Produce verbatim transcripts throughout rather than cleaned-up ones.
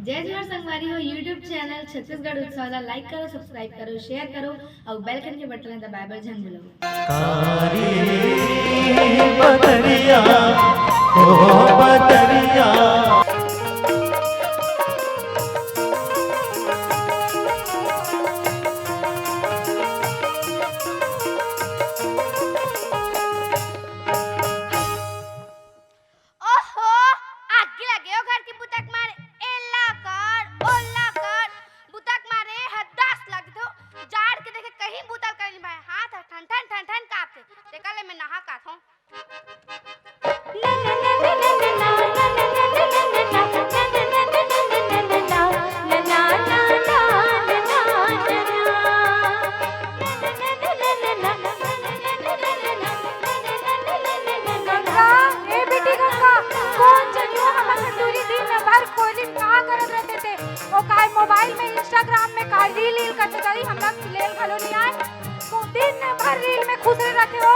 जय जोहार संगवारी हो, YouTube चैनल छत्तीसगढ़ उत्सव ला like करो, subscribe करो, share करो अउ bell icon के बटन ला दबाए बर झन भूलो। ओहो, आगी लगे ओ घर के बुता के मारे, एला कर, ओला कर, बुता के मारे हदास लगथे। जाड़ के देखे कहीं बुता ल करे नइ भाए, हाथ ह ठन ठन ठन ठन कांपथे। तेकर ले मैं नहा काथों। गंगा, ए बेटी गंगा, कोन जनी हो हमर टूरी दिन भर कोयली में का करत रहिथे ते? ओ काय मोबाइल में, Instagram में का रील ईल करत रही, हमला लेल घलो नइ आय। को दिन भर रील में खुसरे रहिथे हो।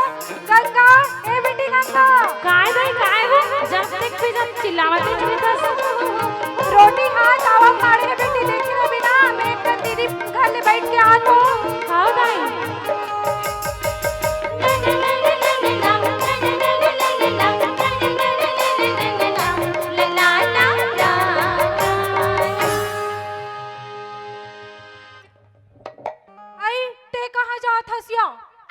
गंगा, ए बेटी गंगा। काय दाई, काय हो? जब देख भी जब चिल्लावत ही रहिथस। रोटी हाथ आवा माड़े हे बेटी, देखे रहे बिना, मैं एक ठन दीदी घर ले बइठ के आत हों। हाँ दाई। अई, ते कहाँ जात हस या?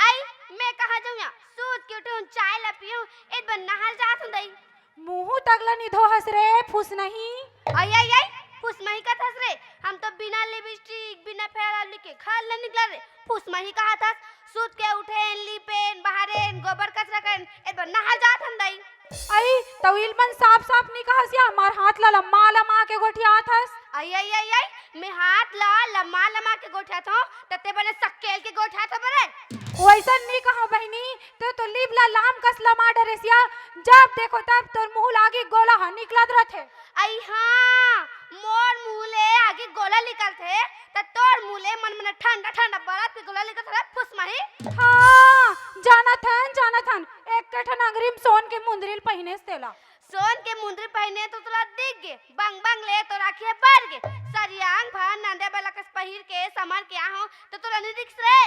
अई, मैं कहाँ जाऊँ या? सूत के उठे हूँ, चाय ला पीहूँ, एदे बर नहर जात हूँ दाई। मुँहू तक ला नइ धोहस रे, फुसनही। अई, अई, अई, फुसमही कथस रे। हम तो बिना लिपस्टिक, बिना फेयर लवली के घर ले निकलन रे। फुसमही कहत हस, सूत के उठेन, लीपेन, बहारेन, गोबर कचरा करेन, एदे बर नहर जात हन दाई। अई, तउ इलमन साफ-साफ नइ कहस या, हमर हाथ ला लम्मा-लम्मा के गोठियात हस। अई, अई, अई, अई, मैं हाथ ला लम्मा-लम्मा के गोठियात हों, त ते बने सक्केल के गोठियात हो बने। वइसन नइ कहँव बहिनी, ते तो लीब ला लाम कस लमा डरेस या, जब देखो तब तोर मुँह ला आगी गोला ह निकलत रथे। अई हाँ, मोर मुँह ले आगी गोला निकलथे, त तोर मुँह ले मन मन ठंडा ठंडा बरफ के गोला निकलथे रे फुसमही। हाँ, जानत हन, जानत हन, एक ठन अंगरी म सोन के मुंदरी ल पहिनेस तेला। सोन के मुंदरी पहिने त तोला दिख गे, बंग बंग ले तोर आँखी ह बर गे। सरियांग भर नंदिया बइला कस पहिर के समर के आए हों, त तोला नइ दिखिस रे।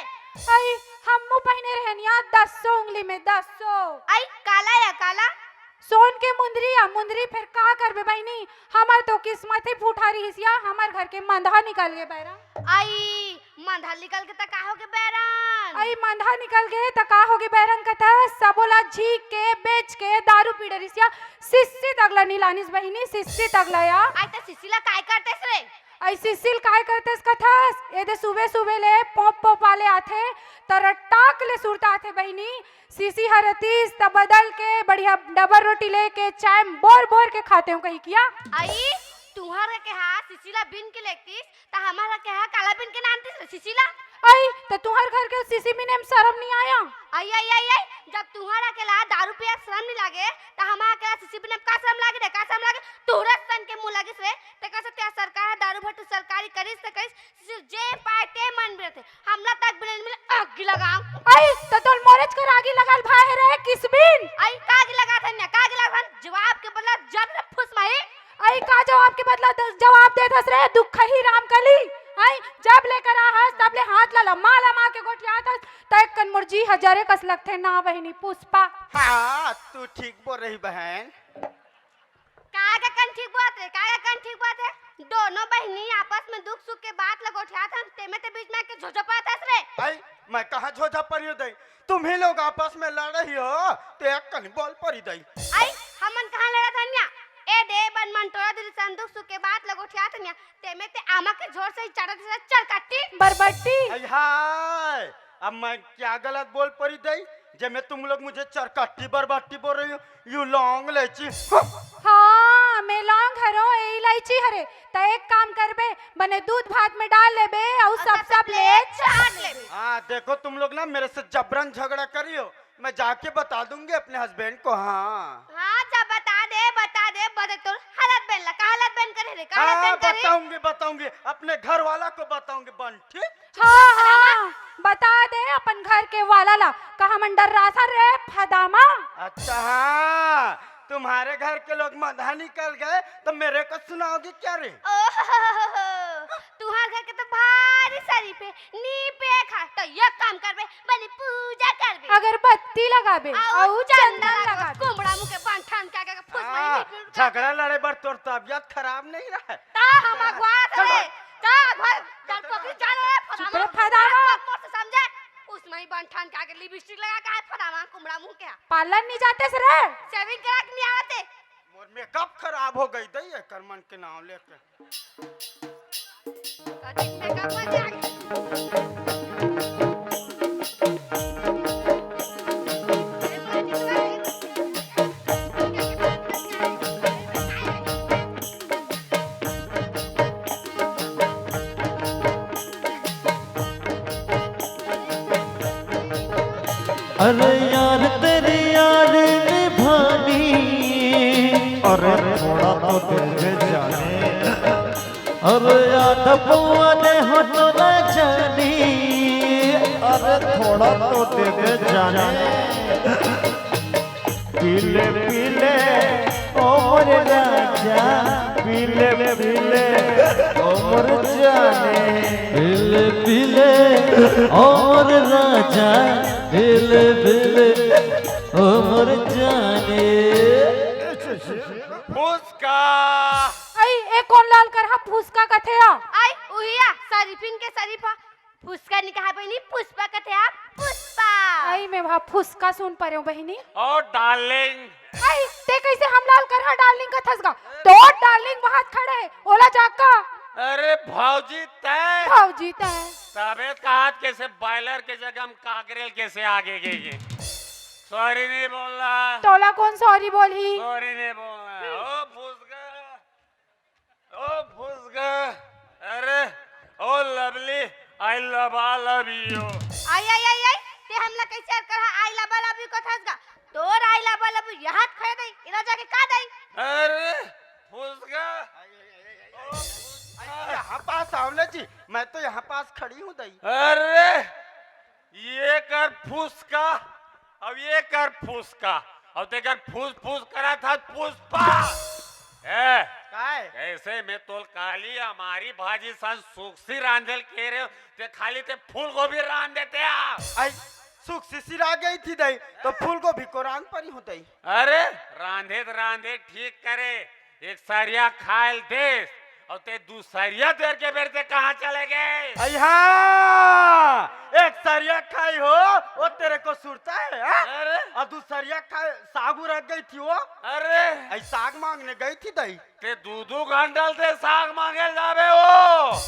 अई, हमू पहिने रहेन या दसो उंगली में, दसो। अई, काला या काला? सोन के मुंदरी या मुंदरी, फेर का करबे बहिनी, हमर तो किस्मत ही फूठा रिहिस या, हमर घर के मंदहा निकल गे बैरन। अई, मंदहा निकल गे त का होगे बैरन? अई, मंदहा निकल गे त का होगे बैरन कथस, सबो ला झींक के, बेच के दारू पी डरिस या, सिस्सी तक ला नइ लानिस बहिनी, सिस्सी तक ला या। अई, त सिस्सी ला काय करतेस रे? अई, सिस्सी ल काय करतेस कथस, एदे सुबे सुबे ले पोंप पोंप वाले आथे, त रट्टाक ले सुरता आथे बहिनी, सिसी हर रतिस त बदल के बढ़िया डबर रोटी लेके चाय म बोर बोर के खातेंव कहिके या। अई, तुंहर के हा सिसी ला बिन के लेगतिस, त हमर के हा काला बिन के नानतिस रे सिसी ला? अई, त तुंहर घर के सिसी बिने म सरम नइ आय? अई, अई, अई, अई, जब तुंहर के ला दारू पिया के सरम नइ लागे, त हमर के ला सिसी बिने म का सरम लागे रे, का सरम लागे? तुंहर सन के मुँह लागिस रे, तेकर से तेहा सरकार ह दारू भट्टू सरकारी करिस त करिस, सिसी जे पाय ते मन बिनथे, हमला तक बिने नइ मिले, आगी लगांव। अई, त तोल मोरेच कर आगी लगाल भाय हे रे, किस बिन? अई, का आगी लगाथन या, का आगी लगाथन? जवाब के बदला जब रे फुसमही। अई, का जवाब के बदला द-, जवाब देथस रे, दुखही रामकली। अई, जब लेकर आहस, तब ले हाथ ला लम्मा लम्मा के गोठियाथस, त एक कन मोर जी ह जरे कस लगथे ना बहिनी पुष्पा। हाँ, तू ठीक बोल रही बहन। का गा कन ठीक बात हे, का गा कन ठीक बात हे? दोनों बहिनी आपस में दुख सुख के बात ल गोठियात हन, तेमे ते बीच में आके झोझो पात हस रे। भाई, मैं कहाँ झोझा परी हूँ दई? तुम ही लोग आपस में लड़ रही हो, तो एक कन बोल परी दई। आई, हमन कहाँ लड़त हन या? ए दे बन मन टोरा दिल सन दुख सुख के बात ल गोठियात हन या, तेमे ते आमा के झोर से ही चाटत हस चरकट्टी। बरबट्टी। आई हाय, अब मैं क्या गलत बोल परी दई, जेमे तुम लोग मुझे चरकट्टी बरबट्टी बोल रही हो? You long इलायची। हाँ, मैं लौंग हरों, ए इलायची हरे। त एक काम करबे, बने दूध भात में डाल लेबे अउ सब सब ले चाट लेबे। हाँ, देखो तुम लोग ना मेरे से जबरन झगड़ा करी हो, मैं जाके बता दूंगी अपने husband को। हाँ। हाँ, जा बता दे, बता दे, बता तोर हलत बेन ला, का हलत बेन करे रे, का हलत हाँ, बेन करे? बताऊंगी, बताऊंगी, अपने घर वाला को बताऊंगी, बंटी। हाँ, हाँ, बता दे अपन घर के वाला ला, का हमन डर्राथन रे फदामा। अच्छा, हाँ, तुम्हारे घर के लोग मधा निकल गए तो मेरे को सुनाओगी क्या रे? ओहो, तुहार घर के तो भारी शरीफ है, नी पे खा। तो ये काम करबे, बनी पूजा करबे, अगरबत्ती लगाबे, अउ अउ चंदन चंदन लगाबे। लगाबे। कुमड़ा मुँह के बंठन के आगे फुस हाँ, मारी। झगड़ा लड़े बर तोर तबियत खराब नहीं रहे। ता हम अगुआ चलो। थे, ता अगुआ, चल पकड़ी, चल रे, चुप रे, फदामा। फदामा। मोर से समझे? उसमें ही बंठन के आगे लिपस्टिक लगा के आए, फदामा, कुमड़ा मुँह के। पार्लर नहीं जाते रे? शेविंग करा के नहीं आवते? मोर मेकअप खराब हो गई दई, एकर मन के नाम लेके। अधिक मेकअप हो जाए। अरे यार तेरी यार निभानी, अरे थोड़ा तो दे दे जाने। अरे याद पौवा ने हटना जानी, अरे थोड़ा तो दे दे जाने। पीले पीले ओ मोरे राजा, पीले पीले ओ मोरे जाने। पीले पीले ओ मोरे राजा, पीले पीले ओ मोरे जाने। फुसका। आई, ए कोन ला अलकरहा फुसका कथे आ? आई, उहिया, शरीफिन के शरीफा। फुसका नी कहा बहिनी, पुष्पा कथे आप, पुष्पा। आई, मैं वहाँ फुसका सुन परेंव बहिनी। ओ डार्लिंग। आई, ते कैसे हमला अलकरहा डार्लिंग कथस गा? तोर डार्लिंग वहाँ खड़े है, ओला जाका। अरे भौजी तैं। भौजी तैं। तबे कहात कैसे बॉयलर के जगह हम काकरेल कैसे आगे गए ये। सॉरी नहीं बोलना। तोला कोन सॉरी बोलही? सॉरी नहीं बोलना। ओ फुसका। ओ फुसका, अरे, oh lovely, I love, I love you। आई, आई, आई, आई, ते हमला कैसे अलकरहा I love, I love you कथस गा? तोर I love, I love you यहाँ खड़े दई, इला जाके का दई? अरे, फुसका, ओ फुसका। यहाँ पास आओ ना जी, मैं तो यहाँ पास खड़ी हूँ दई। अरे, ये कर फुसका, अब ये कर फुसका, अब ते कर फुस फुस करा था पुष्पा। ए, काय? कैसे मैं तोल काली हमारी भाजी सन सुखसी रांधेल के रहे हो, ते खाली ते फूल गोभी रांध देते आ। आई, सुखसी सिरा गई थी दई, तो फूल गोभी को रांध परी हो दई। अरे, रांधे तो रांधे ठीक करे, एक सरिया खायल देस, अउ ते दूसरिया देर के बेर ते कहाँ चले गए? अइहा, एक सरिया खाई हो, वो तेरे को सुरता है, हाँ? अरे? अउ दूसरिया खाई, सागू रख गई थी वो। अरे? अई साग मांगने गई थी दई। ते दू दू घंटा ले ते साग मांगे जाबे हो।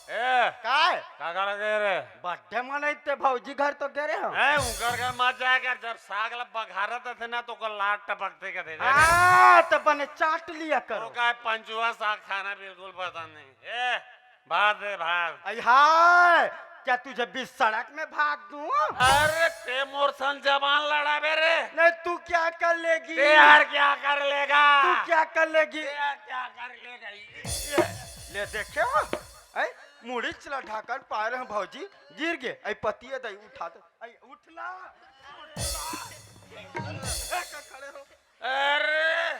ए, काय? का करे गे रे? बर्थडे मनाई ते भौजी घर तो गे रहे हो। ए, उनकर घर मत जाया कर, जब साग ला बघारत थे ना, तो ओकर लार टपकते के थे, जाने? हाँ, तो बने चाट लिया करो। वो काय पंजुआ साग खाना बिल्कुल पसंद नहीं। ए, भात दे, भात। आई हाय, क्या तुझे बीच सड़क में भात दूं? अरे, ते मोर संग जबान लड़ाबे रे। नहीं, तू क्या कर लेगी? ते यार क्या कर लेगा? तू क्या कर लेगी? ते यार क्या कर लेगा? ले देखे हो? ऐ, मुड़ी चला ढाकन पाए रहे भौजी, गिर गे। ऐ पतिया दई उठा दे। ऐ उठला। उठला। ऐ, खड़े हो। अरे,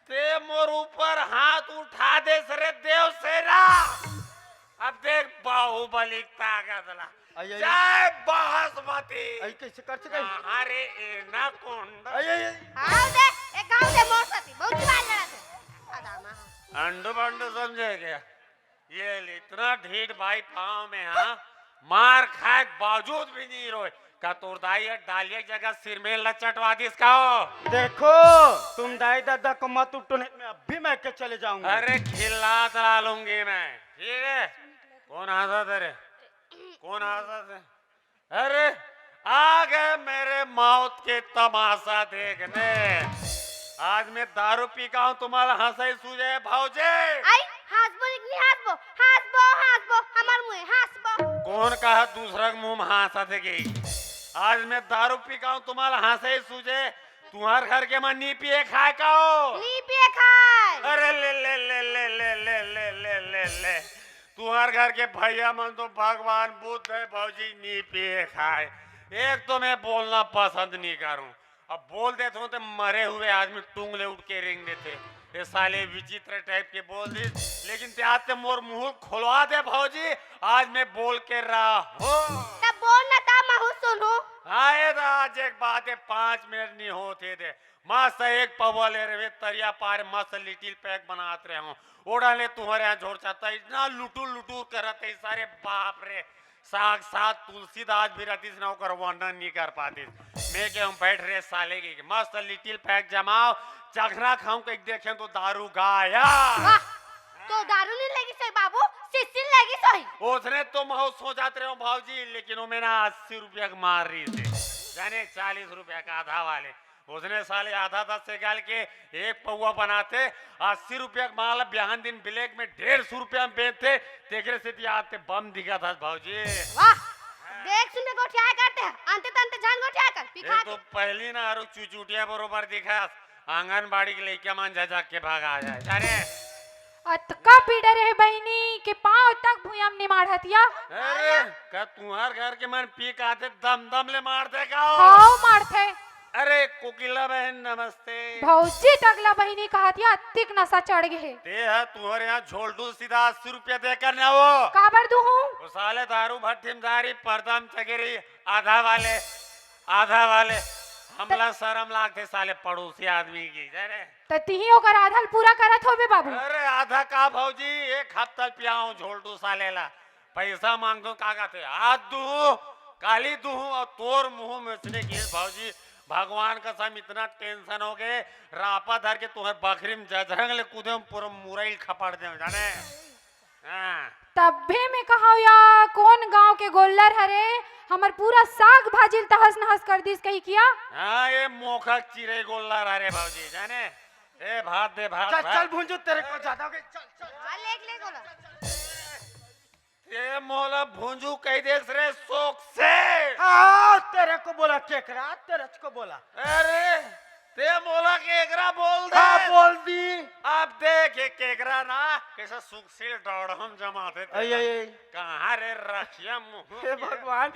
ते मोर ऊपर हाथ उठा देस रे देवसेना। अब देख बाहुबली के ताकत ला। आई, आई। जय बृहस्पति। आई, कैसे कर सके? कहाँ रे एनाकोंडा? आई, आई, आई। आओ दे, ए गाँव दे मोर साथी, बहुत जुबान लड़ा थे। अदामा। अंडू बंडू समझे क्या? ये ले, इतना ढीठ भाई पाँव में, हाँ? मार खाए के बावजूद भी नहीं रोए। का तोर दाई ये डालिया की जगह सिरमेल ला चटवा दिस का हो? देखो, तुम दाई दादा को मत उठो, नहीं मैं अब भी मैं के चले जाऊंगा। अरे खिल्लात ला लूंगी मैं, ठीक है? कौन हंसा तेरे? कौन हंसा तेरे? अरे, आ गए मेरे मौत के तमाशा देखने। आज मैं दारू पी का हूँ, तुम्हारा हंसाई सूझे, भौजी। आई, हंसबो नहीं, हंसबो, हंसबो, हंसबो, हमार मुँह हंसबो। कौन कहा दूसरा के मुँह में हंसा थे गई? आज मैं दारू पी का हूँ, तुम्हारा हंसाई सूझे, तुम्हार घर के मैं नी पिए खाए का हो? नी पिए खाए। अरे ले, ले, ले, ले, ले, ले, ले, ले, ले, ले। तुहर घर के भैया मन तो भगवान बुद्ध है भौजी, नी पिए खाए। एक तो मैं बोलना पसंद नहीं करूं, अब बोल देत हों त मरे हुए आदमी टूंग ले उठ के रेंग देथे। ये साले विचित्र टाइप के बोल दिस, लेकिन ते आज ते मोर मुंह खोलवा दे भौजी, आज मैं बोल के रहा हूँ। तब बोल ना, ता महू सुनू। हाँ, ये तो आज एक बात है, पाँच मिनट नहीं होते दे। मस्त एक पौवा ले रहे तरिया पार, मस्त लिटिल पैक बनात रहे हूँ। ओड़ा ले तुम्हारे यहाँ झोर चाहता, इतना लुटुर लुटुर करत है सारे, बाप रे। साक्षात तुलसीदास भी रहतीस ना, ओकर वर्णन नहीं कर पातीस। मैं के हम बैठ रहे साले के, मस्त लिटिल पैक जमाओ, चखना खाऊं कहीं देखें तो दारू गाया। वाह, तो दारू नहीं लगी सही बाबू, सिसिल लगी सही। उसने तो महू सोचत रहे हो भाजी, लेकिन वो मेरा अस्सी रुपया के मार रही थी, जाने चालीस रुपया का आधा वाले। उसने साले आधा दस से गाल के एक पौवा बनाते, अस्सी रुपया के माल बिहान दिन ब्लैक में डेढ़ सौ रुपया में बेचते, तेकरे से ती आते बम दिखा था भौजी। वाह, देख सुन के गोठिया करते हैं, अंते तंते जान गोठिया कर, पिखा एक तो के। पहली ना आरो चुचुटिया बरोबर दिखा, आंगनबाड़ी के लइका मन झझक के भागा जाए। अरे अतका पीड़ा रहे बहिनी के पांव तक भुइयां म निमाड़ हतिया। अरे, का तुहार घर के मन पी के आथे, दम दम ले मारथे का हो? हाव, मारथे। अरे कोकिला बहन नमस्ते। भौजी टकला बहिनी कहतिया, अतिक नशा चढ़ गे हे। ते ह तुहर यहाँ झोलटू सीधा अस्सी रुपया देकर न हो। काबर दूहूं? वो साले दारू भट्टी में दारी, पर्दा में चगेरी, आधा वाले, आधा वाले। हमला शरम लागथे साले पड़ोसी आदमी की, जाने। त तिही ओकर आधा ल पूरा करत होबे बाबू। अरे आधा का भौजी, एक हफ्ता ल पियाऊं झोलटू साले ला। पैसा मांगथों का कहथे, आज दूहूं, काली दूहूं अउ तोर मुंह में उसने की भौजी, भगवान कसम इतना टेंशन हो गे, रापा धर के तुहर बखरी में जजरंग ले कूदे, पूरा मुरई ल खपड़ दे, जाने। हाँ। तभे में कहव या कोन गांव के गोल्लर हरे, हमर पूरा साग भाजी ल तहस नहस कर दिस कहिकिया। हाँ, ये मोखक चिरई गोल्लर हरे भौजी, जाने। ए, भात दे, भात, चल, भात। चल भुंजू, तेरे को ज्यादा हो गई, चल, चल, चल। हाँ, लेक, लेक बोला। ते मोला भुंजू कहि देस रे सोक से। हाँ, तेरे को बोला केकरा, तेरे को बोला। अरे, ते मोला केकरा बोल दे। हाँ, बोल दी। अब देख, ये केकरा ना, कैसे सुकसील डौड़हम जमाथे तेला। आई, आई, आई। कहाँ रे रखिया मुंह हे के? भगवान।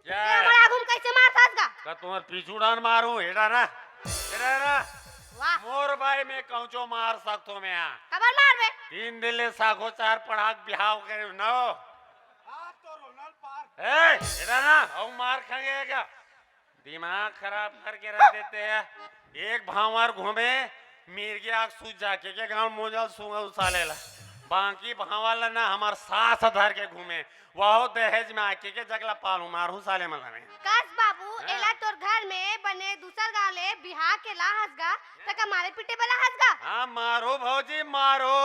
क्या? ते हमर आगू में कैसे मारथस गा? का तुम्हर पीछू डान मारूं, हेडा ना, हेडा ना। वाह। मोर बाई में कहूंचो मार सकथों मैं, हाँ। कबर मारबे? तीन दिन ले साखो चार पड़हा के बिहाव करे न हो। ए, हेडा ना, अउ मार खाएंगे क्या? दिमाग खराब करके रख देते हैं। एक भांवर घूमे, मिर्गी आग सूझ जाके के गांव मोजल सूंघा उसाले ला। बाकी भांवर ला ना हमर सास धर के घूमे, वहो दहेज में आके के जगला पालू मारू साले मला में। कस बाबू, हाँ। एला तोर घर में बने दूसर गांव ले बिहा के ला हस गा, त का मारे पीटे वाला हस गा? हाँ, मारो भौजी, मारो।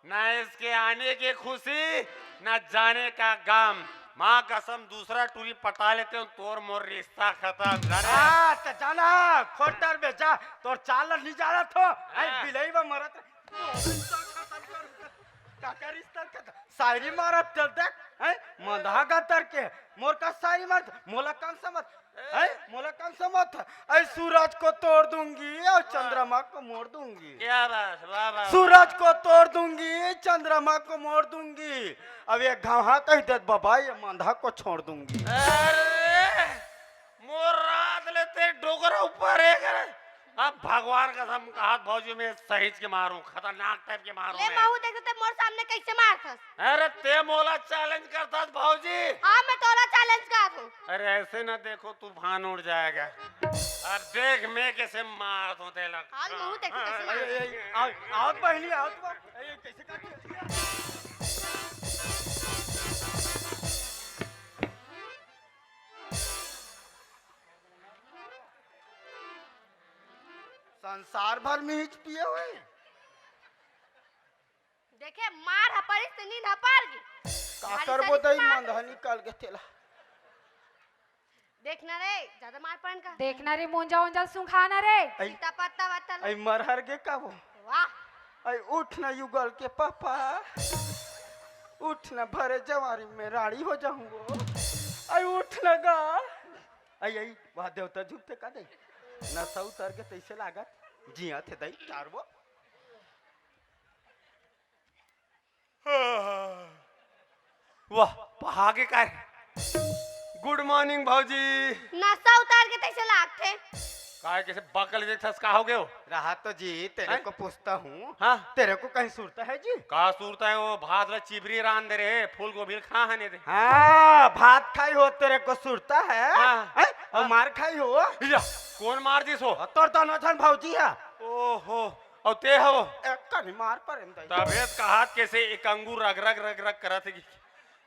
ना इसके आने की खुशी, ना जाने का गम। माँ कसम, दूसरा टूरी पटा लेते हो, तोर मोर रिश्ता खतम, जाने? हाँ, त जाना, खोटर बेचा, तोर चाल नहीं जाना थो, आई हाँ। बिलई बा मरत। तोर रिश्ता खतम कर, काका रिश्ता खतम। शायरी मारत चल देख, हैं? मंदहा का तर के, मोर का शायरी मारत, मोला कम समझ, हैं? मोला कम समझ। ऐ सूरज को तोड़ दूंगी और चंद्रमा को मोड़ दूंगी। क्या बात, वाह, वाह। सूरज को तोड़ दूंगी, चंद्रमा को मोड़ दूंगी। अब ये घाहा कह दे बाबा, ये मंदहा को छोड़ दूंगी। अरे, मोर रात लेते डोकरा ऊपर है करे। अब भगवान कसम कहत भौजी, मैं सहिंच के मारूं, खतरनाक टाइप के मारूं ले मैं। महू, देखते ते मोर सामने कैसे मारथस? अरे ते मोला चैलेंज करथस भौजी। हाँ, मैं तोला चैलेंज करत हूँ। अरे ऐसे ना देखो, तूफान उड़ जाएगा। अब देख मैं कैसे मारत हूँ तेला। हाल महू देखते कैसे हाँ, मारथस। ए, ए, ए, आओ, आओ बहनी, आओ तो। ए, ए, कैसे काट दिया? संसार भर में हिच पिए हुए। देखे, मार ह परिस त नींद ह पर गे। का भारी करबो सरीर दई, मार मंदहा निकल गे तेला। देखना रे, ज्यादा मार पड़न का। देखना रे, मोंजा ओंजा सुंघाना रे। आई, सीता पत्ता वत्ता लो। आई मरहर गे का वो? वाह। आई उठ ना युगल के पापा। उठ ना, भरे जवारी में रानी हो जाऊं वो। आई उठ ना गा। आई, आई, वह देवता झुकते का दे। नशा उतर के तैसे लागत। जिया थे दई, चार वो। वाह, पहा के काय? गुड मॉर्निंग भौजी। नशा उतार के तैसे लागथे। काय, कैसे बकल देखथस, का हो गयो? रहा तो जी, तेरे हैं? को पूछता हूँ। हाँ। तेरे को कहीं सुरता है जी? का सुरता है, वो भात ला चिबरी रांध दे रे, फूल गोभी ल खा हने दे। हाँ, भात खाई हो, तेरे को सुरता है? हाँ। हैं? और हाँ। मार खाई हो? या, कौन मार दिस हो? और तोर दोनों झन भौजी है। ओहो, और ते हो? एक कनी मार परेम दई। तबे त कहात कैसे एक अंगूर रग रग रग रग करत है कि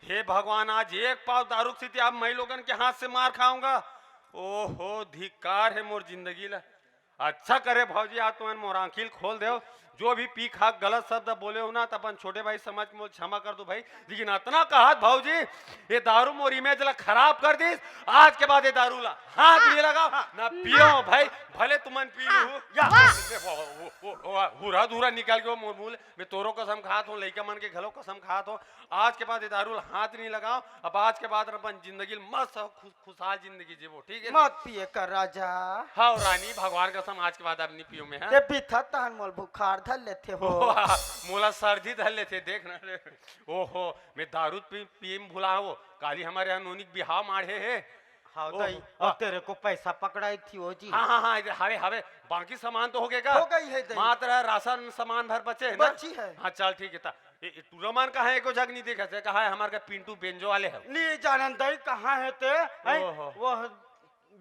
हे भगवान, आज एक पाव दारू के सेती आप मई लोगन के हाथ से मार खाऊंगा। ओहो, धिक्कार है मोर जिंदगी ला। अच्छा करे भौजी, आज तुमन मोर आँखी ल खोल देव। जो भी पी खा के गलत शब्द बोले हो ना, त अपन छोटे भाई समझ के मोल क्षमा कर दो भाई, लेकिन अतना कहत भौजी, ये दारू मोर इमेज ला खराब कर दिस। आज के बाद ये दारू ला हाथ नहीं लगाओ, ना पियो भाई, भले तुमन पी लू। या। वाह। वो, वो, वो, वो, हुरा धुरा निकल के वो मोर मुंह ले, मैं तोरो कसम खात हूँ, लइका मन के घलो कसम खात हूँ, आज के बाद ये दारू ला हाथ नहीं लगाओ। अब आज के बाद अपन जिंदगी ल मस्त खुश, खुशहाल जिंदगी जीबो, ठीक है? मत पिए कर राजा। हाँ रानी, भगवान कसम आज के बाद अब नहीं पियो मैं, हाँ? ये पीथत तहन मोल बुखार धर लेथे हो। मोला सर्दी धर लेथे, देख ना रे। ओहो, मैं दारू पी, पी में भुला वो। काली हमारे यहाँ नोनी के बिहाव माढ़े है। हाँ ओहो, दई, और वाह। तेरे को पैसा पकड़ाई थी वो जी। हाँ, हाँ, हाँ, इधर हवे, हवे। बाकी सामान तो हो गया का? हो गई है दई। मात्र राशन सामान भर बचे है ना? बची है। हाँ, चल ठीक है। ता ए, ए, टूरा मन कहाँ एको जग नहीं देखा से, कहाँ है हमार का पिंटू बेंजो वाले है? नहीं जानन दई कहाँ है ते, हैं? ओहो। वो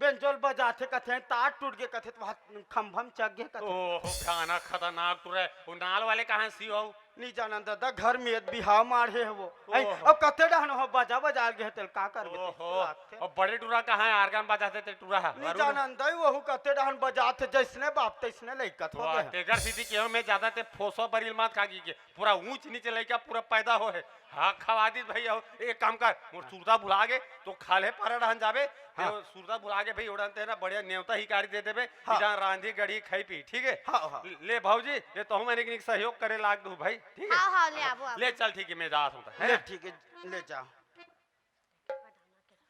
बेंजोल बजाथे कथे, तार टूट गए कथे, तो वहाँ खंभम चढ़ गए कथे। ओहो, भयानक खतरनाक टूरा है। वो नाल वाले कहाँ सी हो? नहीं जानन दादा, घर में एक बिहाव माढ़े है वो। हैं? ओहो। अब कते डहन हो बजा बजा गए तेल का करबे ते ओहो, लागथे। अब बड़े टूरा कहाँ है? आर्गन बजाथे ते टूरा है। नहीं वरुण। जानन दई, वहू कते डहन बजाथे, जैसने बाप तैसने लइका वाह, थोड़े है। तेकर सीधी केहो में ज्यादा ते फोसो बरिल मात खा गई के। पूरा ऊंच नीचे लइका पूरा पैदा हो है। हाँ, खवा दीस भाई, हो, एक काम कर, मोर सुरता भुला गे, तो खा ले पारा डहन जाबे, हाँ। ते सुरता भुला गे भाई, ओड़न ते ना बढ़िया नेवता ही कारी दे देबे, हाँ। इधर रांधी गढ़ी खाई पी, ठीक है? हाँ, हाँ। ले भौजी, ले तहु मन एक निक सहयोग करे लाग दू भाई, ठीक है? हाँ, हाँ, ले आबो, आबो। ले चल, ठीक है, मैं जात हूँ, है ले ना? ठीक है, ले जा।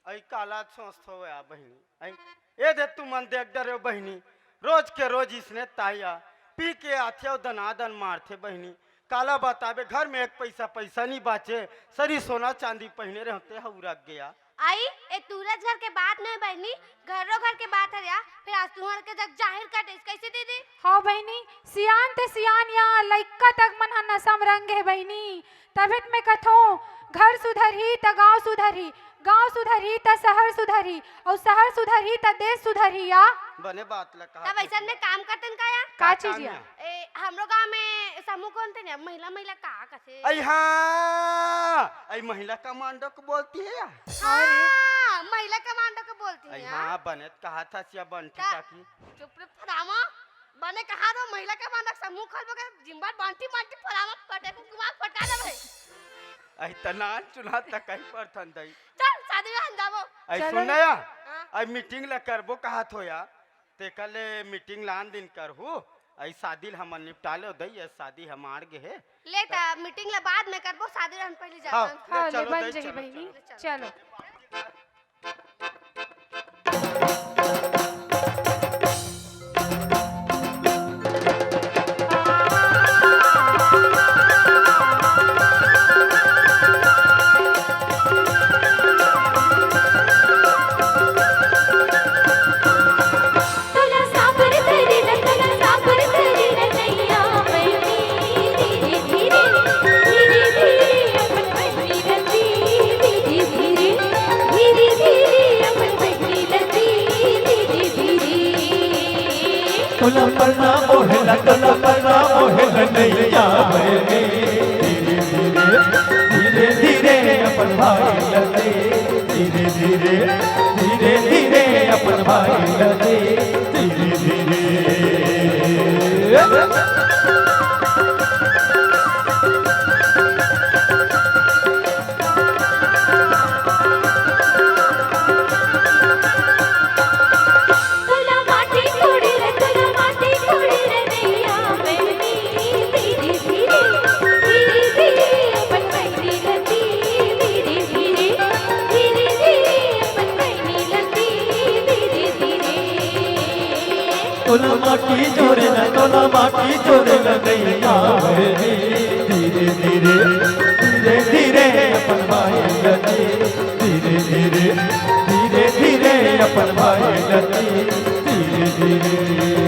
आई काला सोचत हो या बहिनी, आई ए दे तुमन देख डरे बहिनी, रोज के रोज इसने ताया पी के आथे अउ दनादन मारथे बहिनी। काला बताबे, घर में एक पैसा पैसा नहीं बाचे, सरी सोना चांदी पहिने रहते हउरक गया। आई, ए टूरज घर के बात नहीं बहिनी, घरो घर के बात हरया। फिर आज तुहर के जग जाहिर कर देस, कैसे दीदी? हाँ बहिनी, सियान ते सियान या लइका तक मन ह नशा में रंग है बहिनी। तभे त मैं कथों, घर सुधरही त गांव सुधरही, गांव सुधरही त शहर सुधरही, अउ शहर सुधरही त देश सुधरही या। बने बात ला कहा तब थे ऐसन में काम करते न का या? का का चीज काम या? या? ए, हमरो गांव में समूह खोलते न, महिला, महिला का कथे? आई हाँ, आई महिला कमांडो को बोलती है या? हाँ, महिला कमांडो को बोलती आई है। हाँ, बने त कहा था सिया बंटी का? काकी। चुप रे फरामा, बने कहा दो महिला कमांडो समूह खोलबो के जिम्बार बंटी बंटी फरामा फटे को दिमाग फटा दे भाई। आई त नान चुना त कहीं पर थन दई। चल, शादी में हम जाबो। आई चलो सुन ना रे। या, हाँ। आई मीटिंग ला करबो कहा थो या, तेकर ले मीटिंग लान दिन करहू, आई शादी ल हमन निपटा ले दई, ये शादी हमार गे हे। ले त मीटिंग ला बाद में करबो, शादी रहन पहले हाँ, जाथन। ले हाँ, ले चलो बन दई, जाही चलो, बहिनी, चलो। चलो। तोला परना मोहे ला, तोला परना मोहे ला, नैया बहे में। धीरे धीरे, धीरे धीरे अपन भाई ला दे। धीरे धीरे, धीरे धीरे अपन भाई ला दे। धीरे धीरे। तोला माटी जोरे न, तोला माटी जोरे न, नैया बहे में। धीरे धीरे, धीरे धीरे अपन भाई ला दे। धीरे धीरे, अपन भाई रति धीरे धीरे,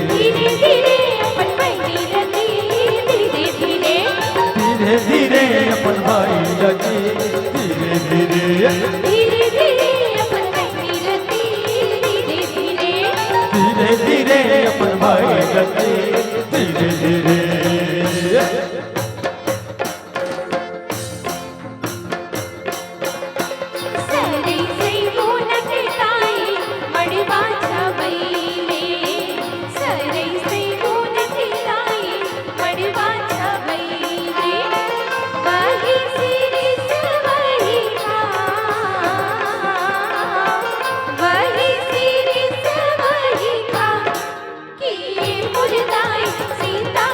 धीरे धीरे अपन बहिनी रति धीरे धीरे, धीरे धीरे अपन भाई रति धीरे धीरे, धीरे धीरे अपन बहिनी रति धीरे धीरे, धीरे धीरे अपन भाई रति धीरे धीरे। सरई सई बोनत ताई मड़वा छबईले, सरई सई बोनत ताई मड़वा छबईले। वही सिरिस वही का, वही सिरिस वही का, कि मुरदाई सीता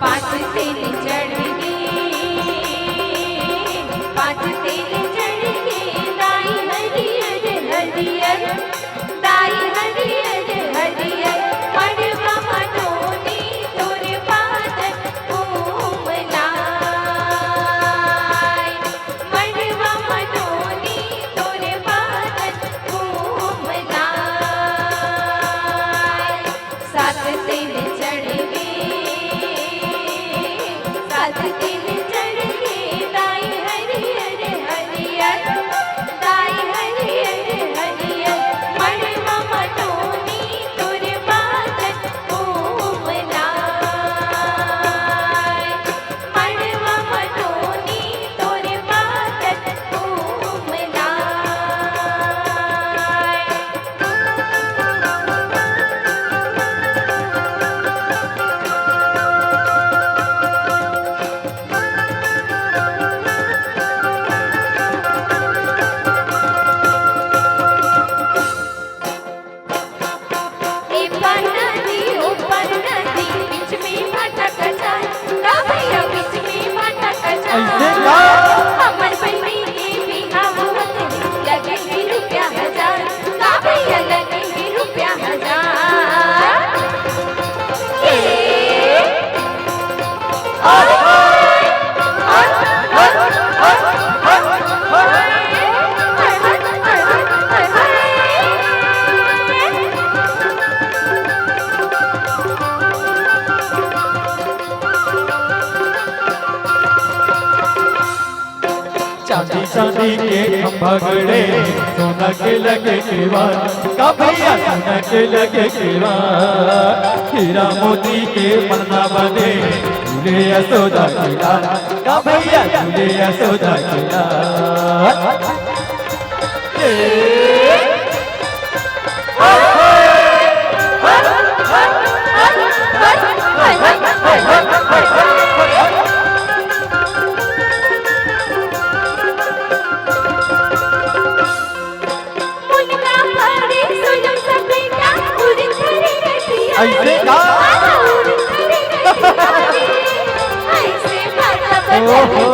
पाँच तेल चढ़ गे, पाँच तेल चढ़ गे, दाई हरियर हरियर, दाई हरियर हरियर, मड़वा म नोनी तोर बादन घूम लाय, मड़वा म नोनी तोर बादन घूम लाय। सात तेल चढ़ गे, सात तेल चढ़ गे, दाई हरियर हरियर, दाई हरियर हरियर, मड़वा म नोनी तोर बादन घूम लाय, मड़वा म नोनी तोर बादन घूम लाय। ए पार नदी, ओ पार नदी, बीच में भाटा कचार। का भैया, बीच में भाटा कचार। ऐसे का? हमर बहिनी के बिहाव होत हे, लगे हे रुपया हजार। का भैया, लगे हे रुपया हजार। ए, चांदी चांदी के खंभा गड़े, सोना के लगे केवाड़। का भैया, सोना के लगे केवाड़। हीरा मोती के पन्ना बने, झूले यशोदा के लाल। का भैया, झूले यशोदा के लाल। ए, ऐसे का? ओहो।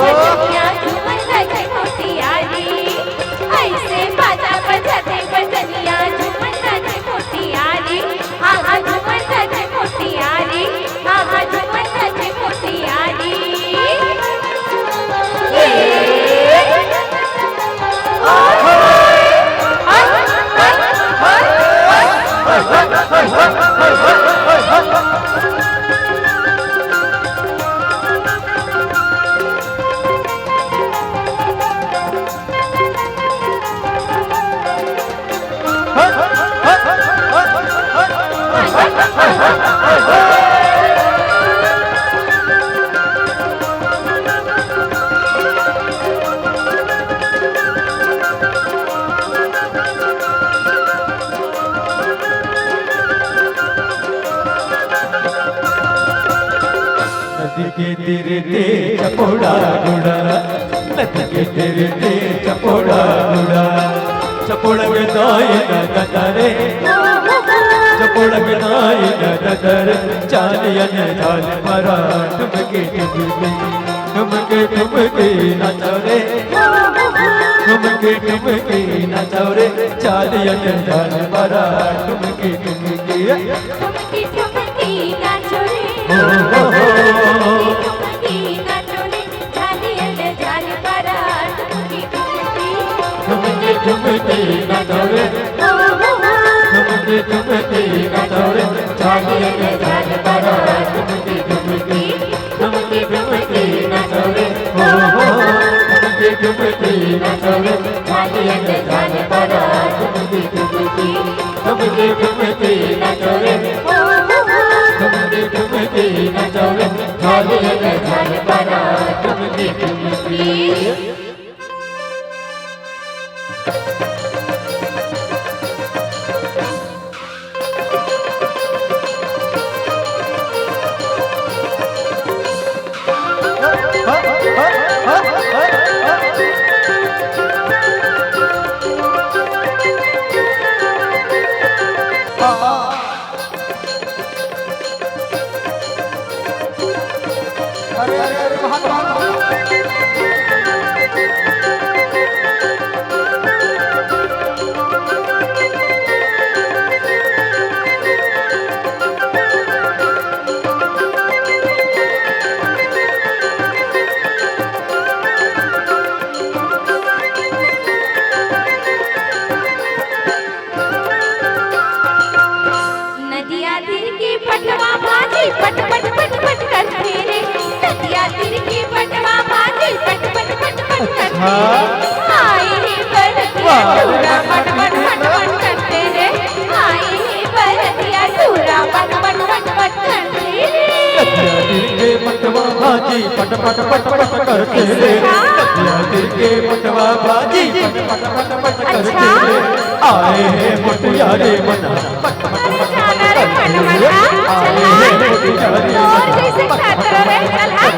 नदी के तीर ते चपोड़ा गुड़ा, नदी के तीर ते चपोड़ा गुड़ा, चपोड़ा के दाई न गदरे, चपोड़ा के दाई न गदरे, चालियन झाल परा ठुमके ठुमके, ठुमके ठुमके नाचो रे, ठुमके ठुमके नाचो रे, चालियन झाल परा ठुमके ठुमके। ठुमके ठुमके नाचो रे। हो, हो, हो। ठुमके ठुमके नाचो रे, झालियन झाल परा ठुमके ठुमके। ठुमके ठुमके नाचो रे। हो, हो, हो। ठुमके ठुमके नाचो रे, झालियन झाल परा ठुमके ठुमके। ठुमके ठुमके नाचो रे, हो, हो, हो। ठुमके ठुमके नाचो रे, झालियन झाल परा ठुमके ठुमके। ठुमके ठुमके नाचो रे, हो, हो, हो। ठुमके ठुमके नाचो रे, झालियन झाल परा ठुमके ठुमके। अरे, अरे, अरे, बहुत, बहुत, बहुत। नदिया तीर के पटवा भाजी पट पट पट पट करथे रे। नदिया तीर के पटवा भाजी पट पट पट पट करथे रे। हाँ। आए हे बरतिया वाह। टूरा पट पट पट पट करथे रे। आए हे बरतिया टूरा पट पट पट पट करथे रे। नदिया तीर के पटवा भाजी पट पट पट पट करथे रे। हाँ। नदिया तीर के पटवा भाजी पट पट पट पट करथे रे। अच्छा। आए हे मोटिया रे मना। अरे जाना रे पटवना, चल हाँ। तोर जैसे खातर रे, चल हाँ।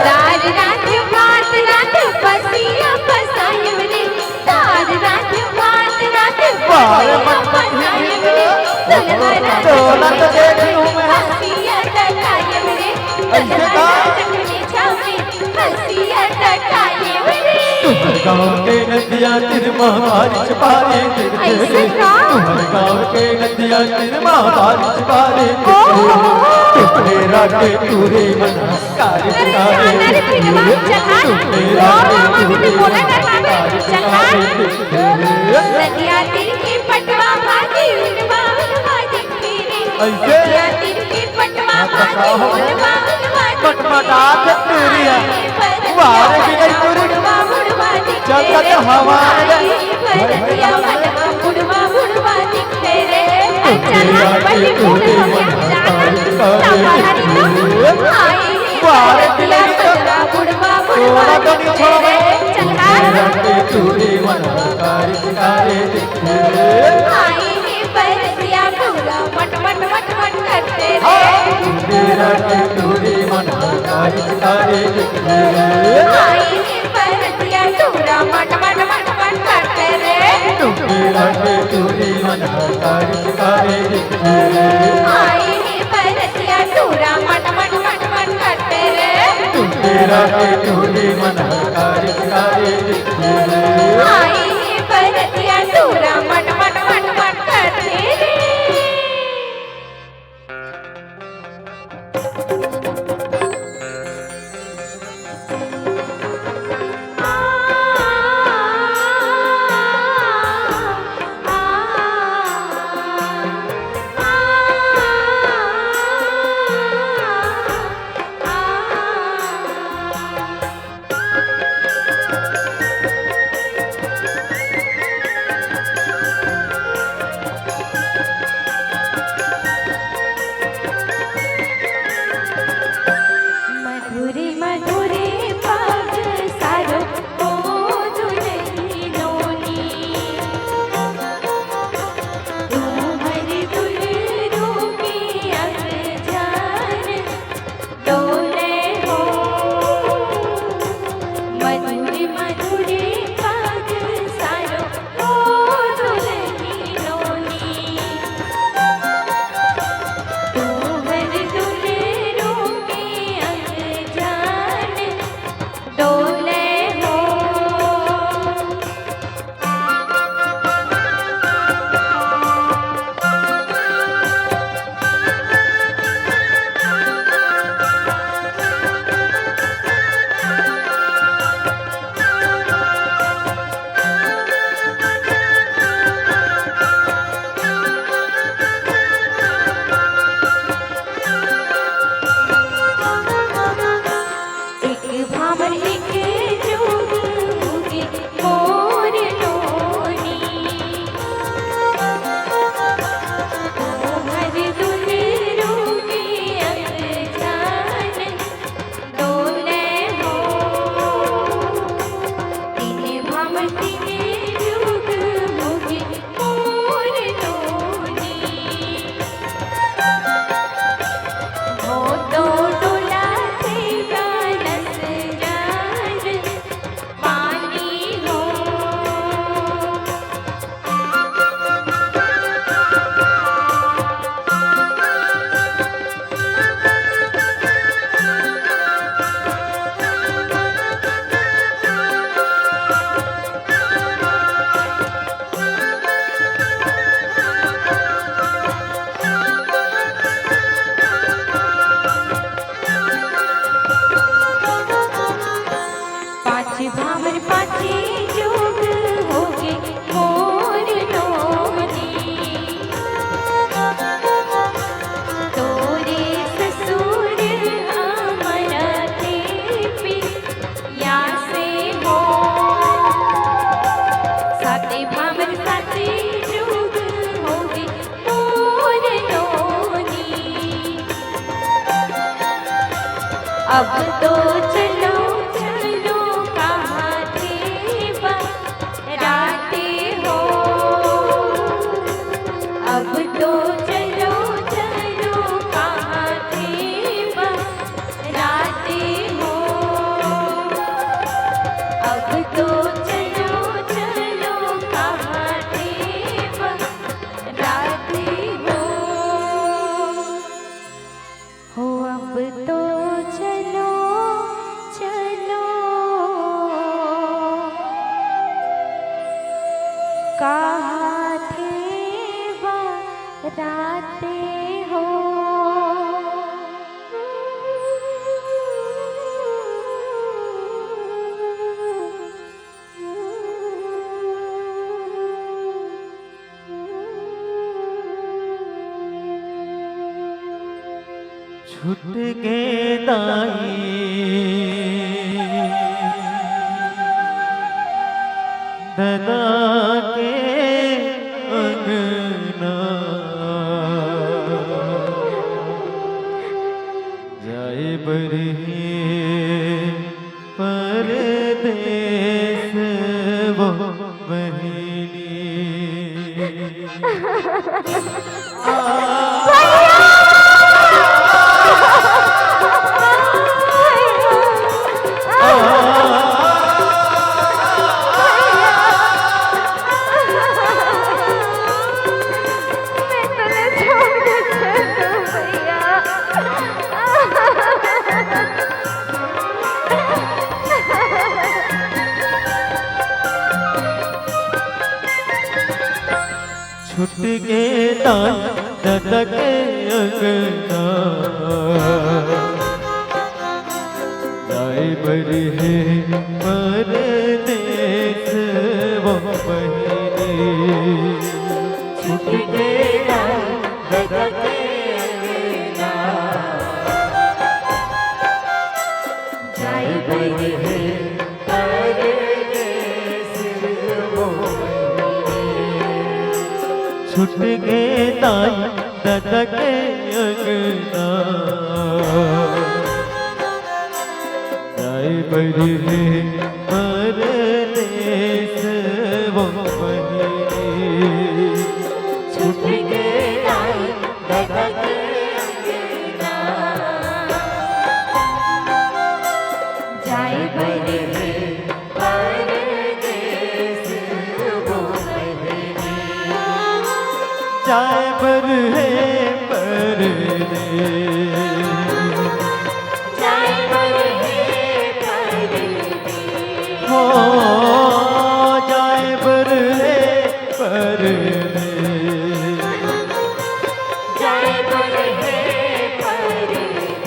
दाल रात भात रात पसिया पसायब रे। दाल रात भात रात पसिया पसायब रे। दुल्हन चोला तो देख लूं मैं। हंसिया तकायब रे। ऐसे का? दुल्हन चकमे छावे। हंसिया तकायब रे। तुहर गाँव के नदिया तीर मा बारिश बारे गिरथे। ऐसे का? तुहर गाँव के नदिया तीर मा बारिश बारे गिरथे। ओहो। टुकड़े राखे टूरी मन कारी अरे कारी जाना रे पिनवा, चल हाँ। टुकड़े राखे टूरी मन कारी कारी गिरथे। नदिया तीर के पटवा भाजी उड़वा उड़वा दिखे रे। ऐसे? नदिया तीर के पटवा हाँ, भाजी बताओ। उड़वा उड़वा दिखे रे। पटपटा के तेरी है। वाह रे, बिना चूरी। उड़वा उड़वा दिखे रे। चल, चल, चल, हवा में। आई बरतिया मनवा उड़वा उड़वा दिखे रे। चल, हाँ, बड़ी फूल हो गया, जाना। सवारी तो आई वाह रे, बरतिया मनवा उड़वा उड़वा दिखे रे। चल, हाँ। चूरी मन कारी कारी दिखे रे। आई हे बरतिया टूरा मट मट मट मट करथे रे। टूरा के टूरी मन कारी कारी दिखे रे। आई हे बरतिया टूरा मट मट मट मट करथे रे। टूरा के टूरी मन कारी कारी दिखे रे। आई हे बरतिया टूरा मट मट मट मट करथे रे। टूरा के टूरी मन कारी कारी दिखे रे। आई हे बरतिया टूरा मट मट मट मट करथे रे। मधुरी मधुरी पग सारो ओ दुलहिनोनी। तुम्हर दुलरू के अंग जान डोले हो। मधुरी मधुरी पग सारो ओ दुलहिनोनी। तुम्हर दुलरू के अंग जान अब तो चलो, चलो, कहाँ थे बराते हो। अब तो चलो, चलो, कहाँ थे बराते हो। अब तो चलो, चलो, कहाँ थे बराते हो। हो अब तो चलो, चलो, कहाँ थे बराते हो। छूट गे दाई ददा के अंगना, जाए बर हे परदेस वो बहिनी। छूट गे दाई ददा के अंगना, जाए बर हे परदेस वो बहिनी। छूट गे दाई ददा के अंगना, जाए बर हे परदेस वो बहिनी। छूट गे दाई ददा के अंगना, जाए बर हे परदेस वो बहिनी। छूट गे दाई ददा के अंगना, जाए बर हे परदेस वो बहिनी। जाए बर हे परदेस, जाए बर हे परदेस। हो, जाए बर हे परदेस, जाए बर हे परदेस।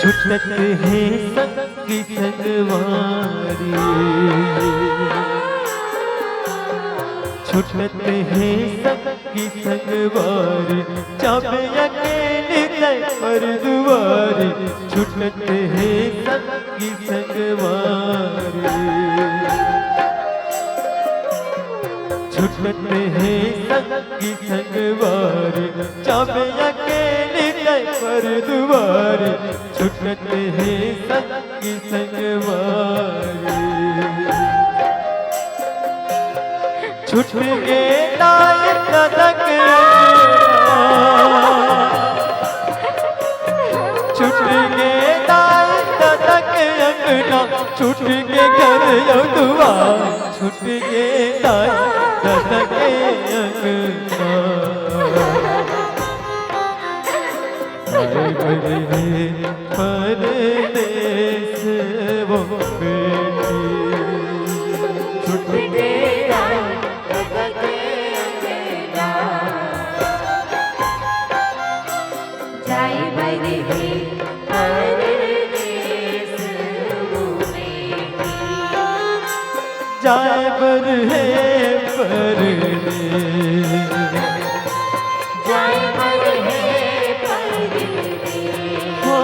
छूटत हे संगी संगवारी, छूटत हे संगी संगवारी, जाबे अकेली तैं परदुवारी। छूटत हे संगी संगवारी, छूटत हे संगी संगवारी, जाबे अकेली तैं परदुवारी। छूटत हे संगी संगवारी, छूट गे दाई ददा के अंगना, छूट गे दाई ददा के अंगना, छूट गे घर अउ दुआर। छूट गे दाई ददा के अंगना, जाए बर हे परदेस वो बेटी। छूट गे दाई ददा के अंगना, जाए बर हे जाए बर हे परदेस। जाए बर हे परदेस। हो,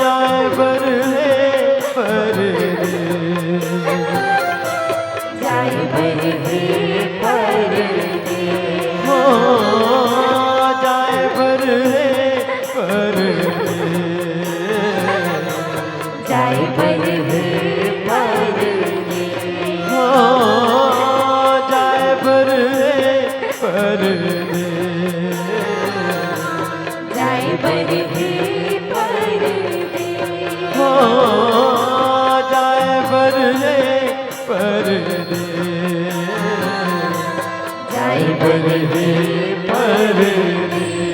जाए बर हे परदेस। जाए बर हे परदेस। हो, जाए बर हे परदेस। जाए बर हे परदेस। हो, जाए बर हे परदेस। जाए बर हे परदेस। हो, जाए बर हे परदेस। जाए बर हे परदेस।